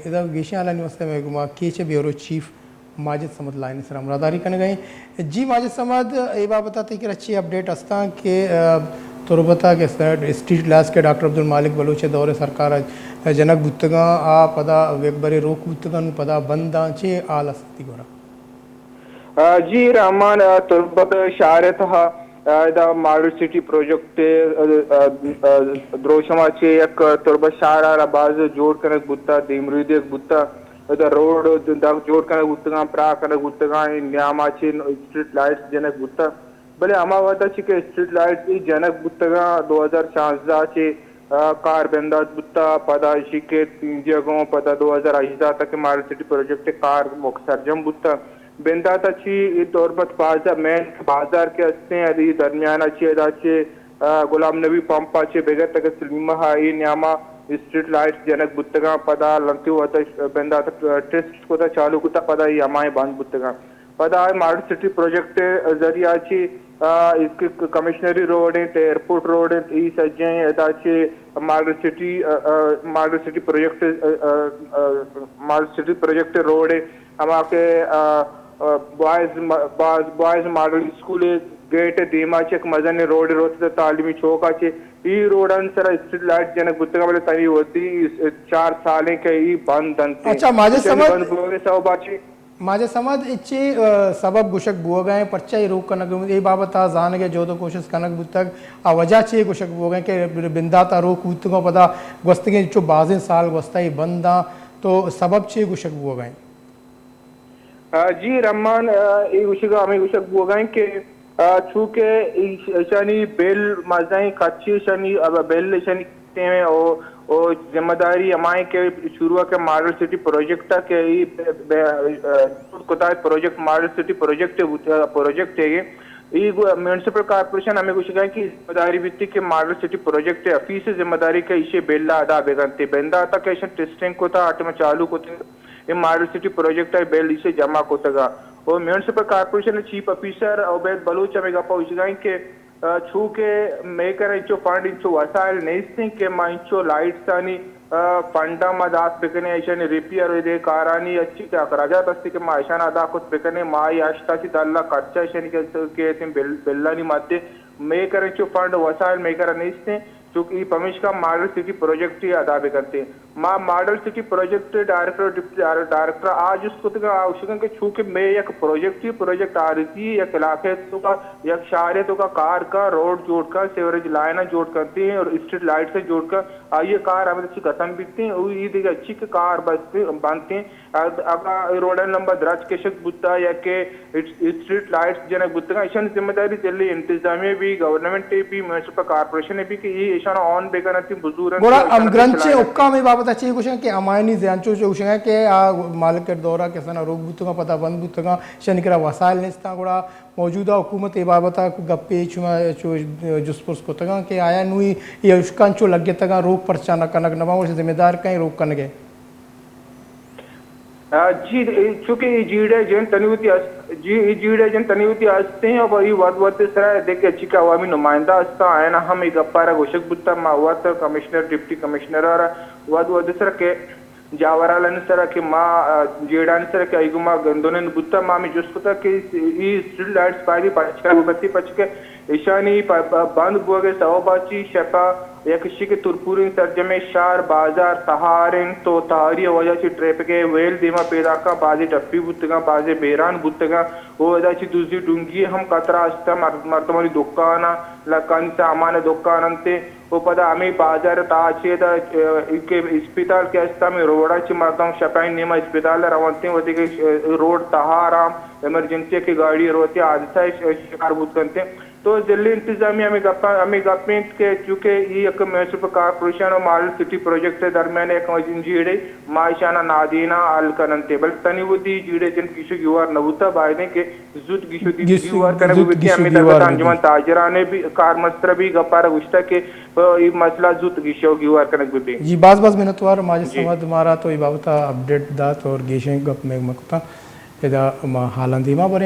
ادا گیشیں حالانی واستہ مئے گوما کیچ ءِ بیورو چیف ماجد صمد لائن ءِ سرا ہمراہداری کنگ ءَ ایں۔ جی ماجد صمد، اے بابت ءَ تئی کرا چی اپڈیٹ استاں کہ، آ، تربت ءَ کہ اسٹریٹ لائٹس کہ ڈاکٹر عبدالمالک بلوچ ءِ دور ءَ سرکار ءَ جنگ بوتگاں، آ پدا یک برے روک بوتگاں، نوں پدا بند آں، چے حال است تئی گورا؟ آ، جی رحمان، آ، تربت شہر ءِ تہا، آ، ادا ماڈل سٹی پروجیکٹ ءِ، آ، آ، آ، دروشم ءَ چہ یک تربت شہر ءَ را باز جوڑ کنگ بوتا، دیمروی دیگ بوتا، ادا روڈ دگ جوڑ کنگ بوتگاں، پراہ کنگ بوتگاں، اے نیام ءَ چہ اسٹریٹ لائٹس جنگ بوتا۔ بلے ہما وہد ءَ چہ کہ اسٹریٹ لائٹس ای جنگ بوتگاں، دو ہزار شانزدہ ءَ چہ، آ، کار بندات بوتا، پدا ایشی کہ تینجیگ اوں، پدا دو ہزار ہژدہ تک ماڈل سٹی پروجیکٹ ءِ کار مک سرجم بوتا۔ بندات ءَ چہ اے تربت بازار، مین بازار کہ استیں، ادی درمیان ءَ چہ ادا چہ، آ، غلام نبی پمپ ءَ چہ بگر تک سلیمہ ءَ اے نیاما اسٹریٹ لائٹس جنگ بوتگاں، پدا لنتی وہد ءَ بندات ءَ ٹیسٹ کتا، چالو کتا، پدا اے ہمائیں بند بوتگاں۔ پدا آ ماڈل سٹی پروجیکٹ ءِ ذریعہ چی، آ، ایک کمشنری روڈ انت، ایئرپورٹ روڈ انت، ای سجیں ادا چی ماڈل سٹی، آ، آ، ماڈل سٹی پروجیکٹ، آ، آ، آ، ماڈل سٹی پروجیکٹ روڈ انت، ہما کہ، آ، آ، بوائز م-، باز-، بوائز ماڈل اسکول گیٹ دیما چک مزن روڈ روت تعلیمی چوکا چی ای روڈان سرا اسٹریٹ لائٹ جنگ بوتگا، بلے تنی وتی چار سالیں کہ ای بند انت۔ اچھا، ماجد صمد، بند بوگے سبب آ چی؟ ماجد صمد، اے چے، آ، سبب گوشگ بوگ ءَ ایں، پرچا اے روک کنگ، اے بابت ءَ زانگ ءِ جہد ءُ کوشست کنگ بوتگ، آ وجہ چے گوشگ بوگ ءَ ایں کہ بندات ءَ روک بوتگ ءُ پدا گوستگیں چو بازیں سال گوستہ اے بند آں، تو سبب چے گوشگ بوگ ءَ ایں؟ آ، جی رحمان، آ، اے گوشگ ءَ ہمے گوشگ بوگ ءَ ایں کہ، آ، چونکہ ایش-، ایشانی بل مزنیں خرچی ایشانی، آ، بل ایشانی ٹیم ءَ او، او ذمہ داری ہمائیں کہ شروع ءَ کہ ماڈل سٹی پروجیکٹ ءَ کہ ای بے-، بے-، آ، کتا پروجیکٹ، ماڈل سٹی پروجیکٹ بوت-، آ، پروجیکٹ ہے، ای گو-، میونسپل کارپوریشن ہمیں گوشگ ءَ کہ ذمہ داری بیتی کہ ماڈل سٹی پروجیکٹ آفیس ذمہ داری کہ ایشی بل ادا بکنتے، بندات ءَ کہ ایشن ٹیسٹنگ کتا، آٹم چالو کتے، اے ماڈل سٹی پروجیکٹ ءِ بل ایشی جمع کتگ ءُ میونسپل کارپوریشن ءِ چیف آفیسر عبید بلوچ ہمے گپ ءَ گوشگ ءَ اِنت کہ، آ، چونکہ مئے کرا انچو فنڈ، انچو وسائل نیست اِنت کہ ما انچو لائٹسانی، آ، فنڈ ءَ ما دات بکنیں، ایشانی ریپیئر ءُ دگہ کارانی اچی کہ اخراجات است کہ ما ایشان ادا کت بکنیں، ما اے ہشت ءَ چہ دہ لاکھ خرچہ ایشانی کہ، کہ بل، بلانی مدے مئے کرا انچو فنڈ وسائل مئے کرا نیست اِنت۔ چونکہ اے پمیشکا ماڈل سٹی پروجیکٹ ءَ ادا بہ کنت۔ ما ماڈل سٹی پروجیکٹ ءِ ڈائریکٹر ءُ ڈپٹی ڈائر-، ڈائریکٹر ءَ آ جست کتگ ءُ آ گوشگ ءَ اِنت کہ چونکہ مئے یک پروجیکٹے، پروجیکٹ آرزی یک علاقے ءِ توکا، یک شہرے ءِ توکا کار کن، روڈ جوڑ کن، سیوریج لائن جوڑ کنت اور اسٹریٹ لائٹس جوڑ کن، آئی ءِ کار ہمے چی ختم بیت اِنت، او اے دگہ چی کہ کار بست، بنت اِنت۔ اگاں اے روڈانی لمب ءَ درچک کشگ بوتگ یا کہ اسٹ-، اسٹریٹ لائٹس جنگ بوتگ، ایشانی ذمہ داری ضلعی انتظامیہ بی، گورنمنٹ بی، میونسپل کارپوریشن بی کہ اے ایشاں آن بہ کن اَنت، بزور اَنت، گڑا ایشاں ہمگرنچیں حکام اے بابت ءَ چے گوش اَنت کہ ہمایانی زیان چو گوشگ ءَ اِنت کہ آ مالک ءِ دور ءَ کسان ءَ روک بوتگ اَنت، پدا بند بوتگ اَنت، ایشانی کرا وسائل نیست اَنت، گڑا موجودہ حکومت اے بابت ءَ گپے چو، چو جست پرس کتگ اَنت کہ آیا نوں اے اشکان چو لگتگ اَنت، روک پرچا نہ کنگ نہ بنت، ذمہ دار کئے روک کنگ ءَ؟ آ، جی، اے، چونکہ اے جیڑہ جن تنی وتی است، جی، اے جیڑہ جن تنی وتی است اِنت، اب اے وھد وھد ءِ سرا دگہ چی کہ عوامی نمائندہ است اَنت، آیاں ہم اے گپ ءَ را گوشگ بوتگ، ما وت کمشنر، ڈپٹی کمشنر ءَ را وھد وھد ءِ سرا کہ جاورھالانی سرا کہ ما، آ، جیڑھانی سرا کہ آئی گوما گندونین بوتگ، ما ہمے جست کتگ کہ اے اسٹریٹ لائٹس بایدیں پچ کنگ بہ بنت، پچ کہ ایشانی پ-، پ-، بند بوگ ءِ سوب ءَ چہ شپ ءَ یک ایشی کہ ترپوریں سرجمیں شہر، بازار تہار اِنت ءُ تہاری ءِ وجہ ءَ چہ ٹریفک ءِ ویل دیما پیداک اَنت، بازیں ٹپی بوتگ اَنت، بازیں بیران بوتگ اَنت ءُ ادا چہ دزی ڈونگی ءِ ہم خطرہ است اَنت، مر-، مردمانی دکان اَنت، لکانی سامان ءِ دکان اَنت ءُ پدا ہمے بازار ءِ تہا چہ ادا، اے، کہ اسپتال کہ است اَنت، ہمے روڈ ءَ چہ مردم شپ ءِ نیما اسپتال ءَ رونت اَنت، وھدے کہ، اے، روڈ تہار اَنت، ایمرجنسی کہ گاڑی روت اَنت، حادثہ ءِ ش-، شکار بوت کنت اَنت۔ تو ضلعی انتظامیہ ہمے گپاں، ہمے گپ اِنت کہ چونکہ اے یک میونسپل کارپوریشن ءُ ماڈل سٹی پروجیکٹ ءِ درمیان ءَ یک مزن جیڑے، ما ایشاں نادینہ حل کن اَنت، بلے تنی وھدی جیڑہ جن گیش ءُ گیوار نہ بوتگ، بایدیں کہ زوت گیش ءُ دی-، گیش-، گیوار کنگ زوت بہ بیت۔ گیش ءُ ہمے گیوار تک بہ بیت۔ انجمن تاجران ءَ بھی، کارمستر ءَ بھی گپ ءَ را گوشتگ کہ اے مسئلہ زوت گیش ءُ گیوار کنگ بہ بیت۔ جی، باز باز منتوار ماجد جی۔ صمد، مارا تو اے بابت ءَ اپڈیٹ دات اور گیشیں گپ مئے مہ کتاں۔ ادا ما حالاں دیما بریں۔